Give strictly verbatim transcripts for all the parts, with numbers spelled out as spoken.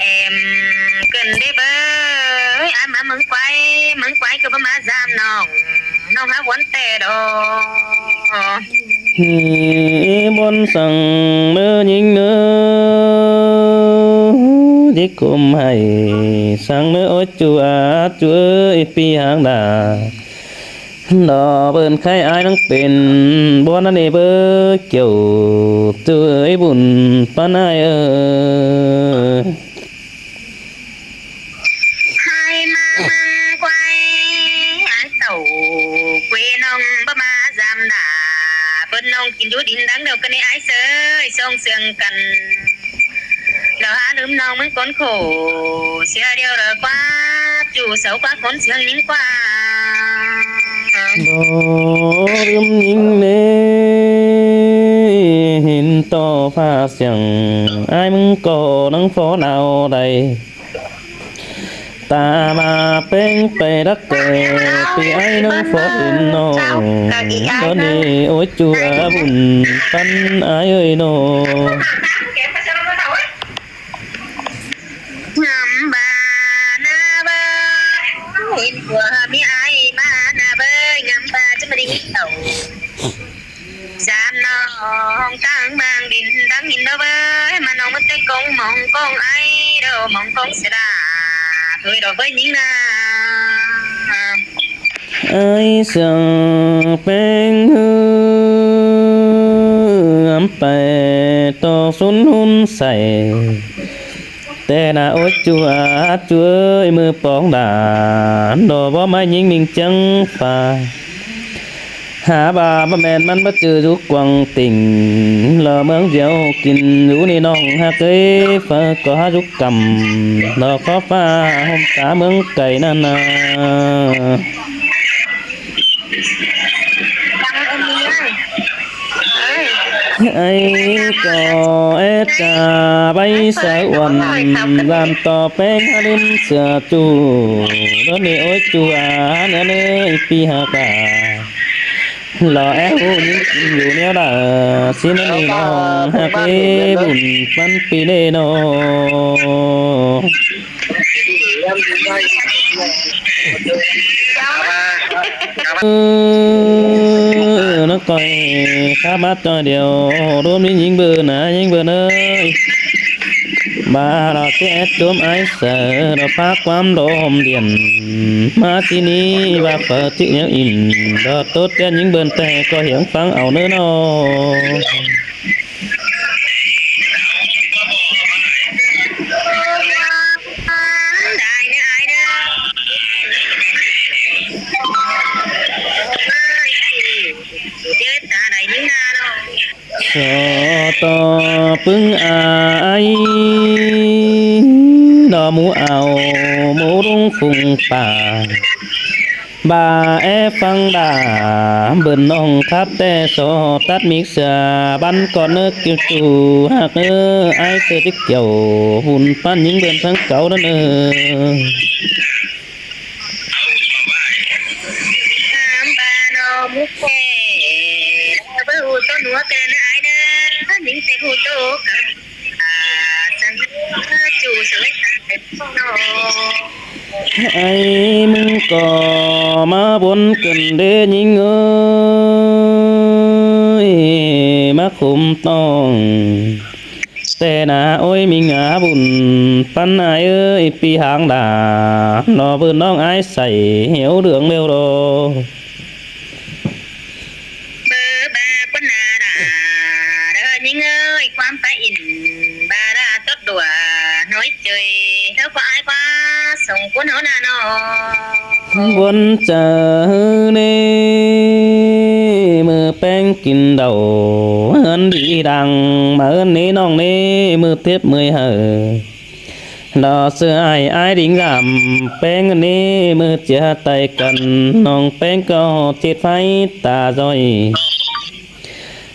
Em, ꞌcứn đi báu, ải ꞌmá ꞌmướng quái, ꞌmướng quái ꞌcọ báu ꞌmá dám ꞌnọng, ꞌnọng hák ꞌhuốn ꞌtẹ đó. Hê, bón săng ꞌnớ ꞌnhính ꞌnớ, dí khôm hảy săng ꞌnớ ối ꞌchu a ꞌchu ới ꞌpi háng đa. Đó bơn khay ải ꞌnăng pên bón ꞌnặn ꞌnị báu, kiẻo ꞌchu ới bun ꞌpắn ải ới. Hái ꞌmá ꞌmướng quái, ải tảu quê ꞌnọng báu ꞌmá dám đa, bơn ꞌnọng kin dú đin đăng điêu căn ꞌnị ải ꞌsớ, song sương căn. Lỏ hák ꞌlứm ꞌnọng ꞌmướng cốn khổ, sia điêu lỏ ꞌquá, ꞌchu sáu ꞌquá cốn sương ꞌnhính ꞌquá. Báu ꞌlứm ꞌnhính ꞌnê, hên ꞌto ꞌphạ siêng, ải ꞌmướng ꞌcọ ꞌnăng phó đao đảy. Ta ꞌmá ꞌpéng pay đắc kẻ, ꞌpi ải ꞌnăng phó hên ꞌnọng. Đó ꞌnị ối ꞌchu a bun ꞌpắn ải ới ꞌnọ. Ngắm ꞌva ꞌna báu, hên ꞌcọ ꞌmí ải ꞌmá ꞌna báu, ngắm ꞌva ꞌchớ ꞌmá đi tảu. Dám ꞌnọng táng ꞌmướng đin đăng đin đó báu, ꞌmá ꞌnọng ꞌmá té cống mong cống ải đó, mong cống sia đa. Thôi đó báu ꞌnhính ꞌna. Ải sương ꞌpéng ꞌhứ, ngắm pay ꞌtọ sún hún sảy. Té ꞌna ối ꞌchu a ꞌchu ới, ꞌmự póng đa, đó báu ꞌmá ꞌnhính ꞌminh chắng pha. Hák ꞌva báu ꞌmen ꞌmắn báu ꞌchư dú quảng tỉnh, lỏ ꞌmướng ꞌdiêu kin dú ꞌnị ꞌnọng hák ới, phaư ꞌcọ hák dú căm, đó khó ꞌphạ hôm tá ꞌmướng cay ꞌnặn ꞌna. Ải ꞌcọ é cha báu sáư uôn, dám ꞌtọ ꞌpéng hák ꞌlứm sửa ꞌchu. Đó ꞌnị ối ꞌchu a ꞌnớ ꞌnớ ꞌpi hák đa. Lỏ é ꞌhụ ꞌnhính kin dú ꞌnéo đa, ꞌsịn ꞌnị ꞌnọng hák ới bun ꞌpắn ꞌpi ꞌnê ꞌnọ. Ơ, ꞌnớ ꞌcoi khắp bát ꞌchoi điêu, đốm ꞌnhính bươn ꞌna, ꞌnhính bươn ới. ꞌVa lỏ ꞌchí é tốm ải saư, lỏ phák ꞌquám đom điện. ꞌMá ꞌchí ꞌnị ꞌva phaư ꞌchí ꞌnéo in, lỏ tốt ꞌchí ꞌnhính bươn ꞌtẹ ꞌcọ hiếng ꞌphắng au ꞌnớ ꞌnọ. So ꞌto ꞌpứng a ải, lỏ ꞌmú au ꞌmú ꞌlung phung pả. ꞌVa é ꞌphắng đa, bươn ꞌnọng khắp ꞌtẹ so tắt mít sa băn ꞌcọn ꞌnớ kiu chu hák ꞌnớ ải ꞌsớ ꞌchí kiẻo, bun ꞌpắn ꞌnhính bươn ꞌphắng cáu ꞌnớ ꞌnớ. Ải ꞌmứng ꞌcọ ꞌmá bón ꞌcứn đế ꞌnhính ới, ꞌmá khôm ꞌtong. ꞌTẹ ꞌna ối ꞌminh a bun ꞌpắn ải ới ꞌpi háng đa, lỏ bươn ꞌnọng ải sảy hiếu đường ꞌlẹo đo. Bơ ba ꞌpắn ꞌna đa, đa ꞌnhính ới, ꞌquám pá ỉn, ba đa tót đua, nói chơi, ꞌháu ꞌquá ải ꞌquá sông ꞌcốn ꞌháu ꞌna ꞌnọ. Bón chaư ꞌnị, ꞌmự ꞌpéng kin đảu, ꞌhướn đi đang, ꞌmá ꞌhướn ꞌnị ꞌnọng ꞌnị, ꞌmự thiếp ꞌmự hảư. Lỏ sư ải ải đing dăm, ꞌpéng ꞌnị ꞌmự chia tay căn, ꞌnọng ꞌpéng ꞌcọ chết phái ta doi.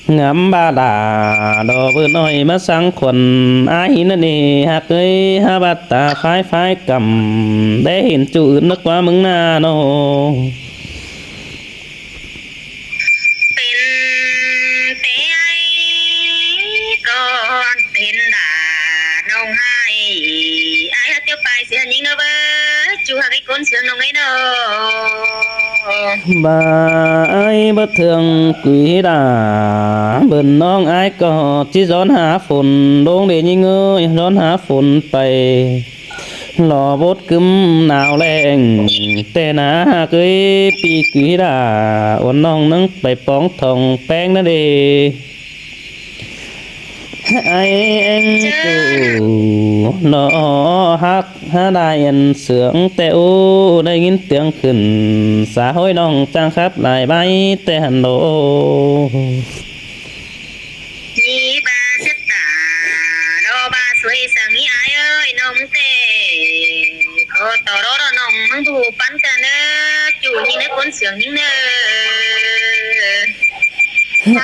Ngắm ba đa, lỏ bươn ꞌnọi ꞌmá sáng khuôn, ải ꞌnị hák ới, hák bát ta phái phái căm, đé hên ꞌchu ứn ꞌnớ ꞌquá ꞌmứng ꞌna ꞌnọ. Pên té ải ꞌcọ pên đa ꞌnọng ải, Pay sia ꞌnhính ꞌnớ báu, ꞌchu ꞌhặc ꞌi ꞌcốn siêng ꞌnọng ꞌnị ꞌnớ. ꞌVa ai báu ꞌthương quí đa, bươn ꞌnọng ai ꞌcọ ꞌchí ꞌdọn ha phôn, ꞌlống đi ꞌnhính ới, ꞌdọn ha phôn pay. Lo bốt cứm nao ꞌlẹng, ꞌtẹ ꞌna ꞌhặc ới, ꞌpi quí đa, uôn ꞌnọng ꞌnăng pay póng thong ꞌpéng ꞌnớ đi. Ai ꞌéng ꞌchu, nó ꞌhặc hák đai ăn sương ꞌtẹ ú, đảy ꞌnghín tiếng khửn, sa ꞌhội ꞌnọng chắng khắp lai bái ꞌtẹ hẳn đô. ꞌNhí ꞌva sét ta, ꞌló ꞌva suối săng ꞌnhí ai ới, ꞌnọng ꞌtẹ. ꞌCọ ꞌtọ ꞌló ꞌnọng ꞌmắn ꞌbu pắn căn ꞌnớ, ꞌchu ꞌnhính ꞌnớ ꞌcốn siêng ꞌnhính ꞌnớ.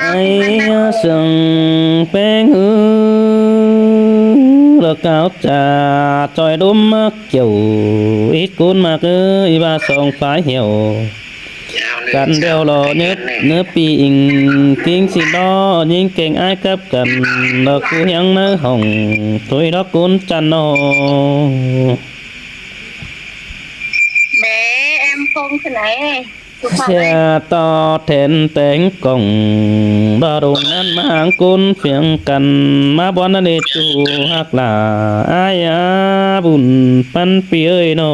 Ai sương ꞌpéng ư, ꞌlọ cáo cha ꞌchoi đốm ꞌmặc kiẻo, ít ꞌcốn ꞌmặc ới, ꞌva song phái hiẻo. Căn điêu lo nhớp, nhớp pi inh, king xin ꞌló, ꞌnhính keng ai cắp căn, ꞌlọ cu hiếng ꞌnớ hỏng, thôi ꞌló ꞌcốn chăn ꞌnớ. Bé em không thế này. Sia ꞌto then téng cỏng, đo đùng ꞌnặn ꞌmá háng ꞌcốn phiêng căn, ꞌmá bón ꞌnặn đi ꞌchu ꞌhặc lả, ai a bun pắn pi ới ꞌnớ.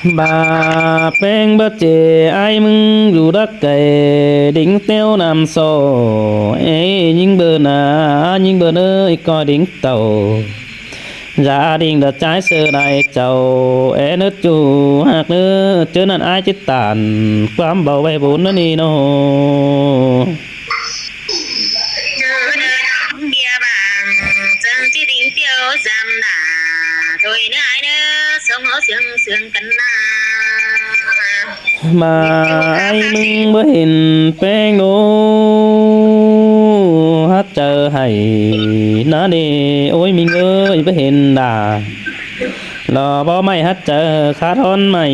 ꞌVa ꞌpéng báu ꞌchê ai ꞌmứng dú đắc cay, đính ꞌteo năm so. Ê, ꞌnhính bươn a, ꞌnhính bươn ới, ꞌcoi đính tảu. Gia đình đã trái sơ đài chầu, ê, ꞌnớ ꞌchu ꞌhặc ꞌnớ, ꞌchớ ꞌnặn ai ꞌchí tản, ꞌquám báu ꞌvạy bôn ꞌnớ ꞌnị ꞌnớ. Bia bảng, sương ꞌchí đính ꞌteo dăm nả, thôi ꞌnớ ai ꞌnớ, sống ꞌhó sương sương căn ꞌna. ꞌVa ai ꞌmứng báu hên ꞌpéng ꞌnớ, hắt chaư hảy ꞌnớ đi, ôi ꞌmính ới, báu hên đa. Lo báu ꞌmạy hắt chaư khát ꞌhón ꞌmạy,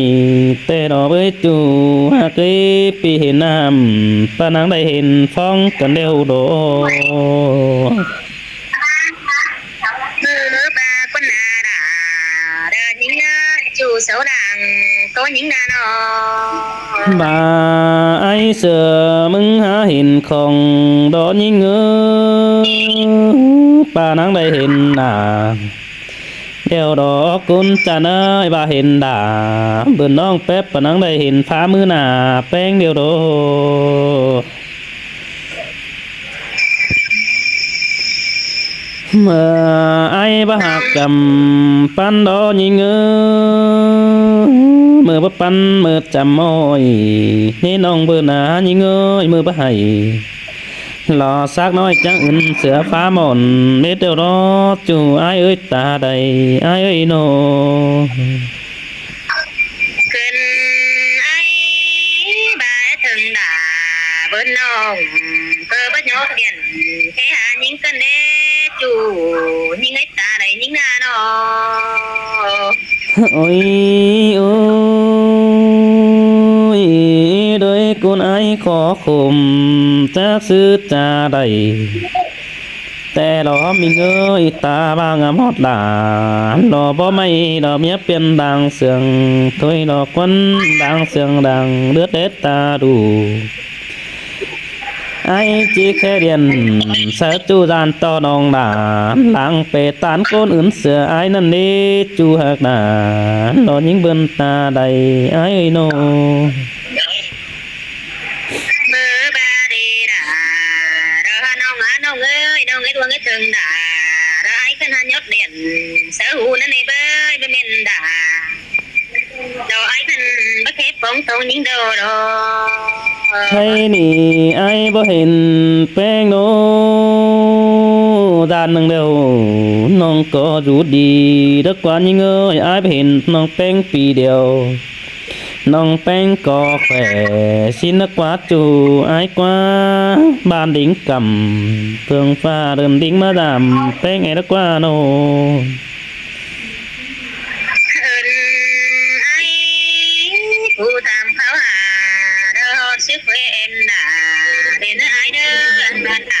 ꞌtẹ lo báu ꞌchu ꞌhặc ới, pi hên năm, ꞌpa nắng đảy hên phóng căn điêu đô. Bơ ba ꞌcốn na đa, đa ꞌnhính ꞌnớ, ꞌchu sáu đảng, ꞌtố ꞌnhính na ꞌnớ. ꞌVa ai sưa ꞌmứng há hên khong, đo ꞌnhính ới, ꞌpa nắng đảy hên đa. Điêu đô ꞌcốn chăn ới, ꞌva hên đa. Bươn ꞌnọng phép ꞌpa nắng đảy hên phá ꞌmứ na, ꞌpéng điêu đô. ꞌMưa ai báu ꞌhặc chăm păn đo ꞌnhính ới, ꞌmưa báu păn ꞌmưa chăm ôi, ꞌnị ꞌnọng bươn a ꞌnhính ới, ꞌmưa báu hảy. Lo sắc ꞌnọi chắng ứn sửa phá mòn, mết điêu đô ꞌchu ai ới ta đảy, ai ới ꞌnớ. Cơn ai ba thơng đa bươn ꞌnọng, bơ báu nhók điện, khé ha ꞌnhính căn đé ꞌchu, ꞌnhính ới ta đảy ꞌnhính na ꞌnớ. Ôi, ôi, đới ꞌcốn ai khó khôm, chắc sư cha đảy. ꞌTẹ lo ꞌmính ới, ta ba ngắm hót lả, lo báu ꞌmạy, lo ꞌmía piên đang sương, thôi lo ꞌquắn đang sương đang, đứa đết ta đủ. Ai ꞌchí khé điện, sa ꞌchu dan ꞌto ꞌnọng đa, lăng pê tán ꞌcốn ứn sửa ai ꞌnặn đi, ꞌchu ꞌhặc đa, lo ꞌnhính bươn ta đảy, ai ới ꞌnớ. Bơ ba đi đa, đo ha ꞌnọng a ꞌnọng ới, ꞌnọng ới tuông ới thơng đa, đo ai căn ha nhót điện, sa hu ꞌnặn đi bơ, bơ mên đa. Đo ai căn báu khé phóng tông ꞌnhính đô đô. Hay ꞌnị ai báu hên ꞌpéng ꞌnớ, dan năng đêu, ꞌnọng ꞌcọ dú đi, đắc ꞌquá ꞌnhính ới, ai báu hên ꞌnọng ꞌpéng pi điêu. ꞌNọng ꞌpéng ꞌcọ khỏe, ꞌsịn đắc ꞌquá ꞌchu, ai ꞌquá, ban đính căm, phường pha đơn đính ꞌmá dăm, ꞌpéng ai đắc ꞌquá ꞌnớ. Ơn ai, ꞌcu tham kháo ha, đo hót sứp ới em đa, đen ới ai đơ, ăn ban đa.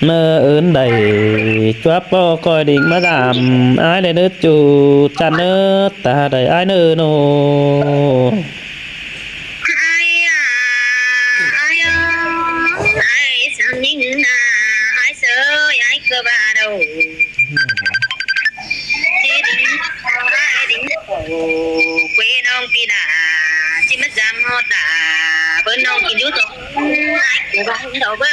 ꞌnớ ứn đảy, chuốp ꞌpo khỏi đin ꞌmá dăm ải đảy ꞌnớ ꞌchu, chăn ꞌnớ ta đảy ải ꞌnớ ꞌnớ. Ải a, ải a, ải sam ꞌnhính ꞌnớ, ải ꞌsớ, ải ꞌcọ ꞌva đaư. ꞌChi đin, ải đin, ꞌcọ ꞌquế ꞌnọng ꞌpi đa, ꞌchí ꞌmá dăm ꞌhọt ta, báu ꞌnọng kin dú tô, ải ꞌcọ ꞌva đaư báu.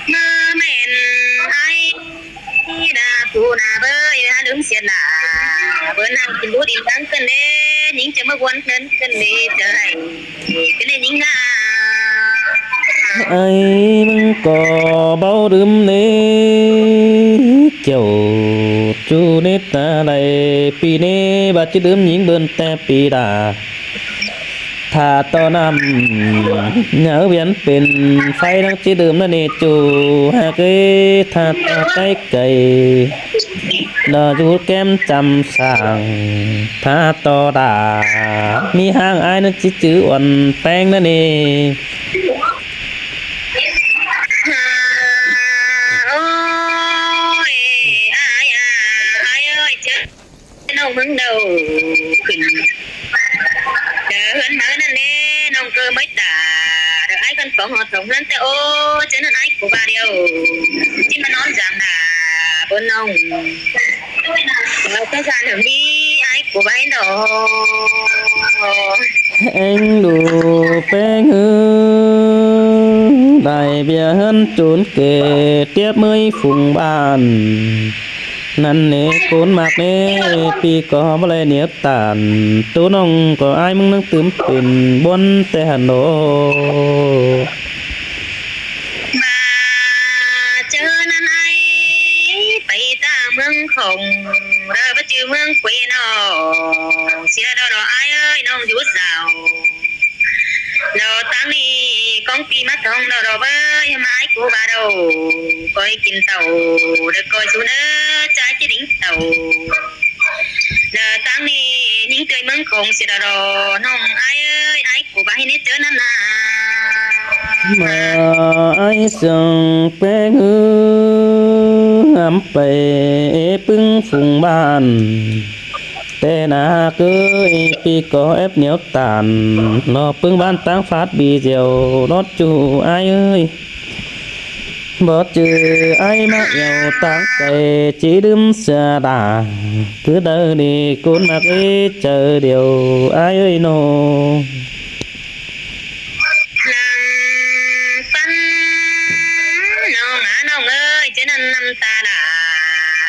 ꞌMưa ꞌmen ải đa ꞌcu ꞌna báu, ꞌhá ꞌlứm sia ꞌna báu. ꞌPứng ꞌnặn kin bút in ꞌtáng ꞌcợn ꞌlế, ꞌnhính ꞌchớ ꞌmá ꞌguôn ꞌcợn ꞌlế, ꞌchớ ꞌlế, ꞌcọ ꞌnị ꞌnhính ꞌnạ. Ái ꞌmứng ꞌcọ báu đưm ꞌnị, chẻo ꞌchu ꞌnị ta đảy, ꞌpi ꞌnị ꞌva ꞌchí đưm ꞌnhính bươn ꞌtẹ ꞌpi đa. Tha ꞌto ꞌnặm nháư viến pên pháy ꞌnăng ꞌchí đưm ꞌnặn ꞌnị ꞌchu ꞌhặc ꞌlế, tha ꞌto ꞌcáy cay đa dú ꞌkém chăm sảng, tha ꞌto đa ꞌmí ꞌháng ái ꞌnặn ꞌchí chứ uôn ꞌpéng ꞌnặn ꞌnị. Ôi, ái à, ái ơi, chết. ꞌNọng ꞌmứng đầu khửn. Đa ꞌhướn máư ꞌnặn ꞌlế, ꞌnọng ꞌcọ ꞌmới ta. Đa ái căn phóng ꞌhọt thống ꞌhướn ꞌtẹ ô, ꞌchớ ꞌnặn ái ꞌcọ ꞌva điêu. ꞌChí ꞌmá ꞌnón dăm đa, bôn ꞌnọng. Ơ, ꞌcọ dăm hảư ꞌmí, ái ꞌcọ ꞌva ꞌhến đỏ. Eng đu ꞌpéng ư, đảy ꞌviạk ꞌhướn chốn kể tiếp ꞌmới phung bản. ꞌNặn ꞌnị ꞌcốn ꞌmặc ꞌnị, ꞌpi ꞌcọ báu đảy ꞌnéo tản, ꞌtố ꞌnọng ꞌcọ ái ꞌmứng ꞌnăng tứm pên bón ꞌtẹ hẳn đô. ꞌVa ꞌchớ ꞌnặn ái pay ta ꞌmướng khong, đa báu chứ ꞌmướng quê ꞌnọng, sia đa đo ái ơi ꞌnọng dú dao. Đa ꞌtáng ꞌnị ꞌcóng ꞌpi ꞌmá thong đa đo bới ꞌmá ái ꞌcọ ꞌva đô, ꞌcoi kin tảu, đa ꞌcoi sú ꞌnớ, ꞌchái ꞌchí đính tảu. Đa ꞌtáng ꞌnị ꞌnhính ꞌtơi ꞌmướng khong sia đa đo, ꞌnọng ái ơi, ái ꞌcọ ꞌva ꞌhến ꞌnị ꞌchớ ꞌnặn ꞌnạ. ꞌMá ái siêng ꞌpéng ư, hám pay ꞌpứng phung bản. ꞌTẹ ꞌnạ ꞌcới ꞌpi ꞌcọ ép ꞌnéo tản, lo ꞌpứng bản ꞌtáng phát đi dẻo, ꞌnọt ꞌchu ái ơi. Báu chứ ái ꞌmá ẻo ꞌtáng cay ꞌchí đưm sia đa. Cứ đaư đi ꞌcốn ꞌmặc ꞌlế chaư điêu ái ơi ꞌnọ. Lăng ꞌphắn ꞌnọng ꞌnạ ꞌnọng ơi, ꞌchớ ꞌnặn ꞌnặm ta đa.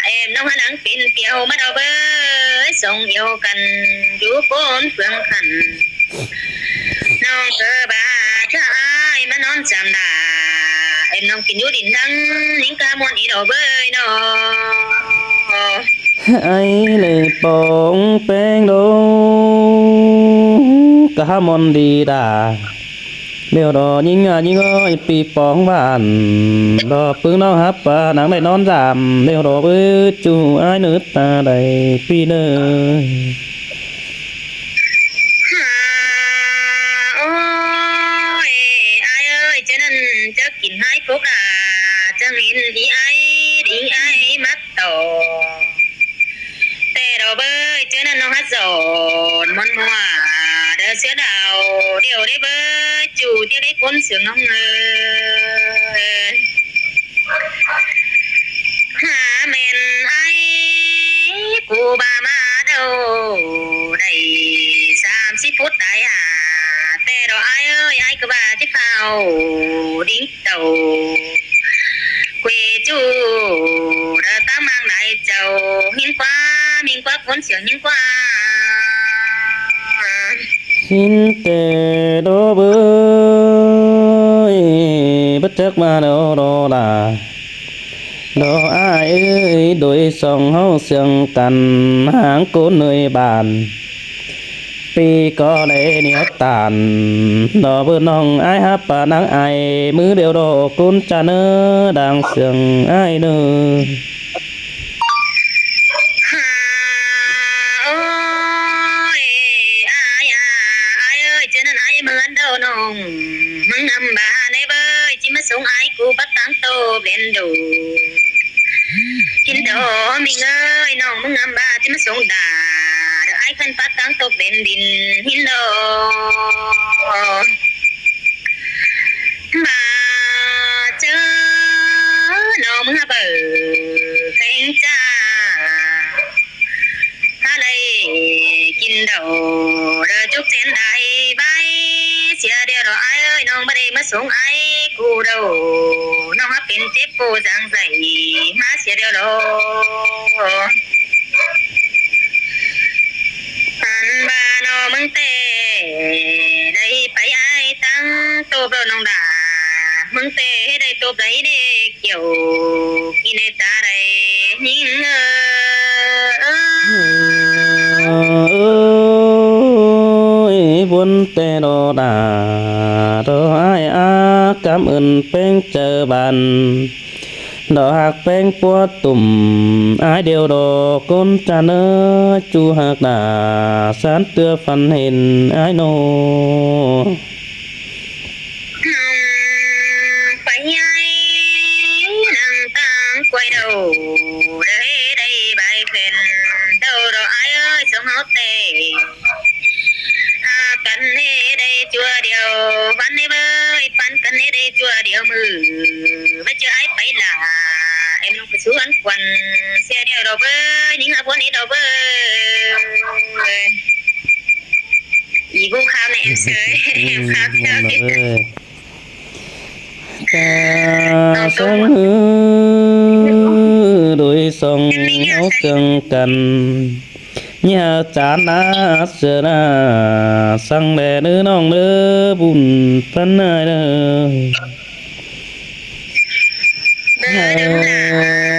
Em ꞌnọng hák lăng pên piêu ꞌmá đo bới, song iêu căn dú ꞌcốn phướng khăn. ꞌNọng ꞌcọ ꞌva ꞌchớ ái ꞌmá ꞌnón dăm đa, em ꞌnọng kin dú đin đăng, ꞌnhính cá ꞌmuôn đi đo bới ꞌnọ. Ái đảy pong ꞌpéng đô, cá ꞌmuôn đi đa. Điêu đo ꞌnhính ꞌnạ ꞌnhính ơi, ꞌpi pong bản, đo ꞌpứng ꞌnọng hák ꞌva ꞌnăng đảy ꞌnón dăm, điêu đo bới ꞌchu ái ꞌnớ ta đảy ꞌpi ꞌnớ. Ôi, ái ơi, ꞌchớ ꞌnặn ꞌchớ kin ꞌhại phốc đa, chắng ꞌhịn đi ái, đi ái mắc tỏ. ꞌTẹ đo bới, ꞌchớ ꞌnặn ꞌnọng hák dọn, ꞌmuôn ꞌmua, đa sia đao, điêu đé bới, ꞌchu ꞌtiếc đé ꞌcốn siêng ꞌnọng ơi. Hả, ꞌmen ái ꞌcọ ꞌva ꞌmá đao đảy sam síp phút tai hả. ꞌTẹ đo ái ơi, ái ꞌcọ ꞌva ꞌchí phao đính tảu. Quê ꞌchu đa ꞌtáng ꞌmáng lai chảu, ꞌnhính ꞌquá, ꞌnhính ꞌquá ꞌcốn siêng ꞌnhính ꞌquá. ꞌHịn ꞌtẹ đo bới, báu chắc ꞌva đo đo đa. Đo ái ơi, đuổi song ꞌháu siêng căn, háng ꞌcốn ꞌnọi bản. ꞌPi ꞌcọ đảy ꞌnéo tản, đo bới ꞌnọng ái hák ꞌva ꞌnăng ai, ꞌmứ điêu đo ꞌcốn chả ꞌnớ đang siêng ái ꞌnớ. Hả, ôi, ái à, ái ơi, ꞌchớ ꞌnặn ái ꞌmướng ăn đao ꞌnọng, ꞌmướng ꞌnặm ꞌva ꞌnị bới, ꞌchí ꞌmá sống ái ꞌcọ pắt ꞌtáng ꞌtộp đen đô. ꞌHịn đo ꞌmính ơi, ꞌnọng ꞌmướng ꞌnặm ꞌva ꞌchí ꞌmá sống đa, đa ái khăn pắt ꞌtáng ꞌtộp đen đin, ꞌhịn đo. ꞌVa ꞌchớ ꞌnọng ꞌmướng hák báu kheng chả, hák đảy kin đao, đa chúc chén đai bái, sia điêu đo ái ơi, ꞌnọng ꞌmá đảy ꞌmá sống ái ꞌcọ đao, ꞌnọng hák pên chếp ꞌpộ dáng dảy, ꞌmá sia điêu đo. Cốp đảy đê kiẻo, kin đảy ta đảy ꞌnhính ơi. Ơi, ꞌbuôn ꞌtẹ ꞌló đa, ꞌló ai ác cảm ơn ꞌpéng chaư bản. ꞌLó ꞌhặc ꞌpéng pua tủm, ải điêu ꞌló ꞌcốn chăn ơi, ꞌchu ꞌhặc đa, sán ꞌtưa phăn hên ải ꞌnô. Nong pay ải nẳng ꞌtáng quay đầu, đảy đảy bái phén đầu đó ải ơi, sống háo tê. À, căn ꞌnê đảy ꞌchua điêu, văn ꞌnê bơi, văn căn ꞌnê đảy ꞌchua điêu mư. Bơi ꞌchua ải pay lả, em nong pay sú ăn quần, xe điêu đó bơi, ꞌnhính ꞌhặc ꞌbuôn ꞌnê đó bơi. Ý ꞌgô khao ꞌnẹ em sới, em khao theo. Ta song hư đôi song áo sương căn, nhà chán á sơ na, sang đè nữ nong nữ bùn phấn ai đơ.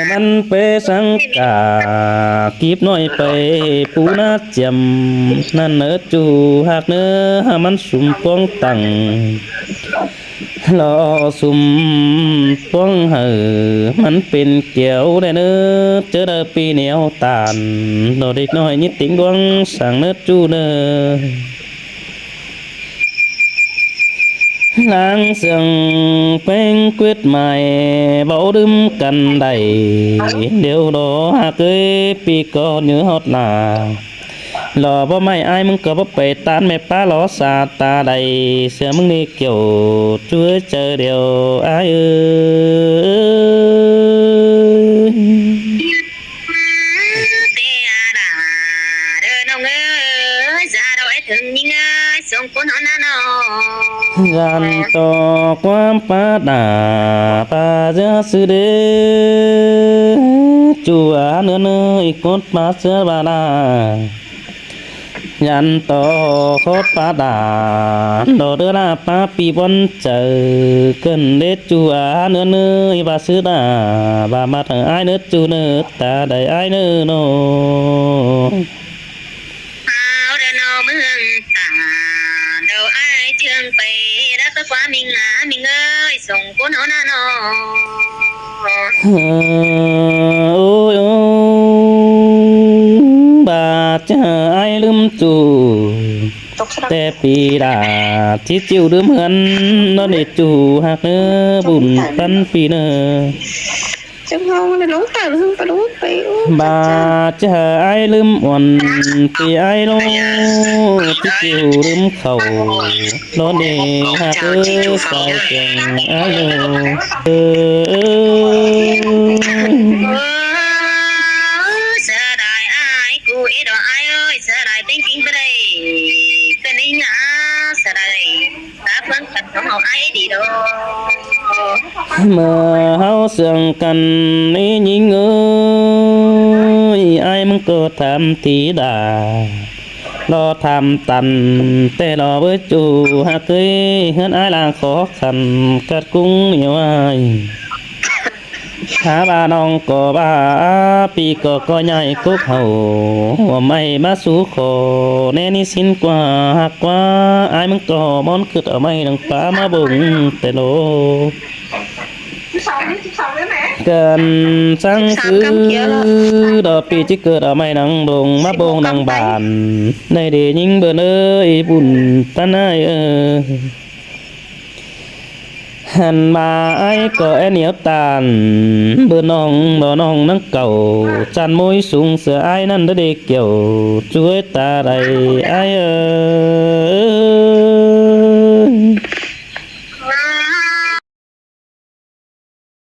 Măn pê sang cả, kíp ꞌnọi pay pú ná chiêm, ꞌnặn ớ ꞌchu ꞌhặc ꞌnớ, măn sum póng tăng. ꞌLó sum póng hảư, măn pên kiẻo đảy ꞌnớ, ꞌchớ đa pi nẻo tản, ꞌló đếc ꞌnọi ꞌnhính têng ꞌluống sang ꞌnớ ꞌchu ꞌnớ. Láng sương ꞌpéng quyết mai, báu đưm căn đảy, điêu đó ꞌhặc ơi, pi ꞌcọ nhớ ꞌhọt lả. ꞌLó báu ꞌmạy ải ꞌmứng ꞌcọ báu pay tán ꞌme ꞌpá ꞌló sa ta đảy, sia ꞌmứng ꞌnị kiẻo ꞌchu ơi chaư điêu ải ơi. Tê à đà, đơ nong ơi, da đâu ải thưng ꞌnhính ơi, sống ꞌcốn ꞌnọ ꞌnọ. Dăn ꞌtọ ꞌquám pá đà, pá da sư đê, ꞌchu ăn ơn ơi, ꞌcốn pá sư ba đà. Dăn ꞌtọ khót pá đà, đó đơ đa pá pi bón chaư, cơn đế ꞌchu ăn ơn ơi, ba sư đà, ba mát hảư ải ꞌnớ ꞌchu ꞌnớ, ta đảy ải ꞌnớ ꞌnô. Áo đen ô mương tả, đầu ai chương pay đáp bớt quá mình á, mình ơi, sống ꞌcốn ꞌnọ ꞌnọ. Ôi ôi, ba chả ai lưm ꞌchu. Té pi đà, ꞌchí ꞌchịu lưm hươn, ꞌnọ đảy ꞌchu ꞌhặc ꞌnớ, bùn phăn pi ꞌnớ. Chưng hông nó lống tải hưng ta lống tải. Ba chả ai lưm uôn, pi ai lô, ꞌchí ꞌchịu lưm khảu, ꞌnọ đảy ꞌhặc ꞌnớ, sai sương ai lô. Ơ, ơ. Sa đài ai cu ế đó ai ơi, sa đài têng kính bơi đảy. Cơn ế nhá, sa đài. Tá phương khẩn sống hậu ai đi đó. ꞌMưa ꞌháu sương căn ế ꞌnhính ơi, ai ꞌmứng ꞌcọ tham tí đà. ꞌLo tham tăn, té ꞌlo bới ꞌchu ꞌhặc ơi, hươn ai lăng khó khăn, cắt cúng nhiều ai. Hả ba nong ꞌcọ ba, pi ꞌcọ ꞌcọ nhảy cốc hảư, ꞌmá ꞌmạy ꞌmá sú khổ, ꞌnê ꞌnị sín ꞌquá, ꞌhặc ꞌquá, ai ꞌmứng ꞌcọ ꞌmón cựt au ꞌmạy đăng pá ꞌmá bông té ꞌlô. Cơn sáng sư, đó pi ꞌchí cựt au ꞌmạy đăng bông, ꞌmá bông đăng bản, ꞌnị đi ꞌnhính bơn ơi, bun tăn ai ơi. Hăn ba ai ꞌcọ é ꞌnéo tản, bơ nong ꞌlo nong nắng cảu, chăn mối sung sửa ai ꞌnặn đã đi kiểu, chuối ta đảy ai ơi.